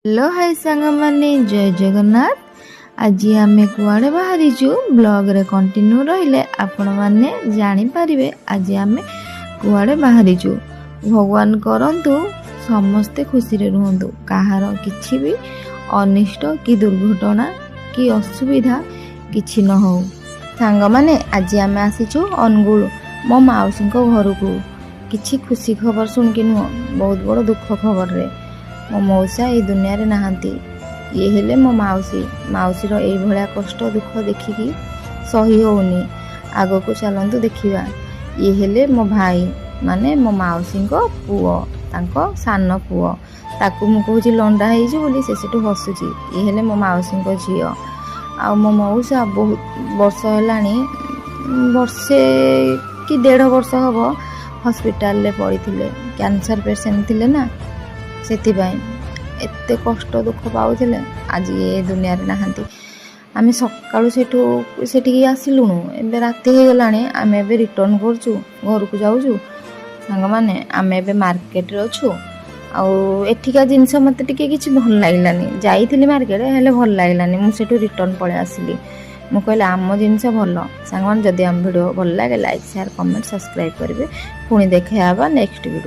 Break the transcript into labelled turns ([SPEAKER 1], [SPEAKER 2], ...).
[SPEAKER 1] Hello high ସାଙ୍ଗମାନେ, ଜୟ ଜଗନ୍ନାଥ। ଆଜି ଆମେ କୁଆଡ଼େ ବାହାରିଛୁ, ବ୍ଲଗ୍ରେ କଣ୍ଟିନ୍ୟୁ ରହିଲେ ଆପଣମାନେ ଜାଣିପାରିବେ ଆଜି ଆମେ କୁଆଡ଼େ ବାହାରିଛୁ। ଭଗବାନ କରନ୍ତୁ ସମସ୍ତେ ଖୁସିରେ ରୁହନ୍ତୁ, କାହାର କିଛି ବି ଅନିଷ୍ଟ କି ଦୁର୍ଘଟଣା କି ଅସୁବିଧା କିଛି ନ ହଉ। ସାଙ୍ଗମାନେ, ଆଜି ଆମେ ଆସିଛୁ ଅନୁଗୁଳ ମୋ ମାଉସୀଙ୍କ ଘରକୁ। କିଛି ଖୁସି ଖବର ଶୁଣିକି ନୁହଁ, ବହୁତ ବଡ଼ ଦୁଃଖ ଖବରରେ। ମୋ ମଉସା ଏଇ ଦୁନିଆରେ ନାହାନ୍ତି। ଇଏ ହେଲେ ମୋ ମାଉସୀ। ମାଉସୀର ଏଇଭଳିଆ କଷ୍ଟ ଦୁଃଖ ଦେଖିକି ସହି ହେଉନି। ଆଗକୁ ଚାଲନ୍ତୁ ଦେଖିବା। ଇଏ ହେଲେ ମୋ ଭାଇ, ମାନେ ମୋ ମାଉସୀଙ୍କ ପୁଅ, ତାଙ୍କ ସାନ ପୁଅ। ତାକୁ ମୁଁ କହୁଛି ଲଣ୍ଡା ହେଇଛି ବୋଲି, ସେ ସେଠୁ ହସୁଛି। ଇଏ ହେଲେ ମୋ ମାଉସୀଙ୍କ ଝିଅ। ଆଉ ମୋ ମଉସା ବହୁତ ବର୍ଷ ହେଲାଣି, ବର୍ଷେ କି ଦେଢ଼ ବର୍ଷ ହେବ ହସ୍ପିଟାଲରେ ପଡ଼ିଥିଲେ। କ୍ୟାନ୍ସର ପେସେଣ୍ଟ ଥିଲେ ନା, ସେଥିପାଇଁ ଏତେ କଷ୍ଟ ଦୁଃଖ ପାଉଥିଲେ। ଆଜି ଏ ଦୁନିଆରେ ନାହାନ୍ତି। ଆମେ ସକାଳୁ ସେଠୁ ସେଠିକି ଆସିଲୁଣୁ, ଏବେ ରାତି ହେଇଗଲାଣି। ଆମେ ଏବେ ରିଟର୍ଣ୍ଣ କରୁଛୁ, ଘରକୁ ଯାଉଛୁ। ସାଙ୍ଗମାନେ, ଆମେ ଏବେ ମାର୍କେଟରେ ଅଛୁ। ଆଉ ଏଠିକା ଜିନିଷ ମୋତେ ଟିକେ କିଛି ଭଲ ଲାଗିଲାନି। ଯାଇଥିଲି ମାର୍କେଟ, ହେଲେ ଭଲ ଲାଗିଲାନି। ମୁଁ ସେଠୁ ରିଟର୍ଣ୍ଣ ପଳେଇ ଆସିଲି। ମୁଁ କହିଲି ଆମ ଜିନିଷ ଭଲ। ସାଙ୍ଗମାନେ, ଯଦି ଆମ ଭିଡ଼ିଓ ଭଲ ଲାଗେ, ଲାଇକ୍, ସେୟାର, କମେଣ୍ଟ, ସବସ୍କ୍ରାଇବ୍ କରିବେ। ପୁଣି ଦେଖା ହେବା ନେକ୍ସଟ ଭିଡ଼ିଓ।